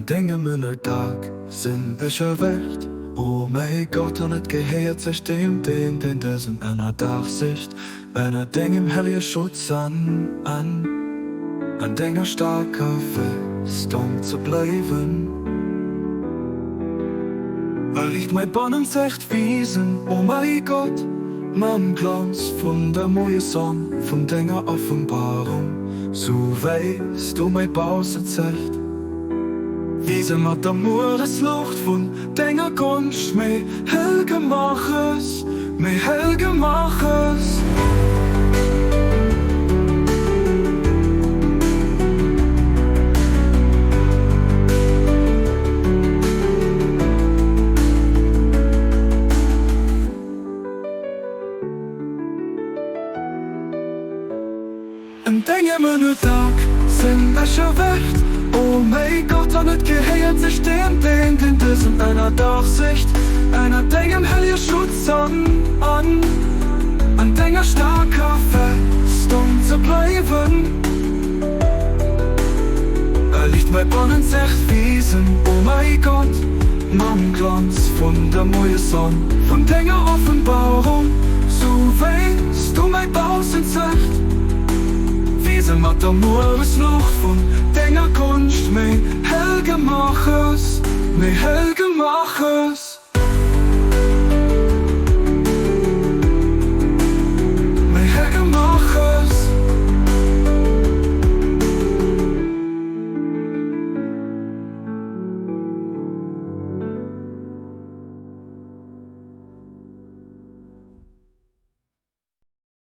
An dengem Ënnerdag sinn ech erwächt, o mäi Gott, an et gehéiert sech deem, deen deen dësen Ënnerdag sicht, ënner dengem hellege Schutz an an denger staarker Festung ze bleiwen. Erliicht mäi bannenzegt Wiesen, o mäi Gott, mam Glanz vun der Moiessonn vun denger Offenbarung, sou wéi s du mäi baussenzegt Wise mat der Mueresluucht vun denger Gonscht méi hell gemaach hues, méi hell gemaach hues. An dengem Ënnerdag sinn ech erwächt, o mäi Gott, an et gehéiert sech deem, deen deen dësen Ënnerdag sicht, ënner dengem hellege Schutz an an denger staarker Festung ze bleiwen. Erliicht mäi bannenzegt Wiesen, o mäi Gott, mam Glanz vun der Moiessonn, vun denger Offenbarung, sou wéi s du mäi baussenzegt Wise mat der Mueresluucht vun denger Gonscht méi hell gemaach hues, méi hell gemaach hues.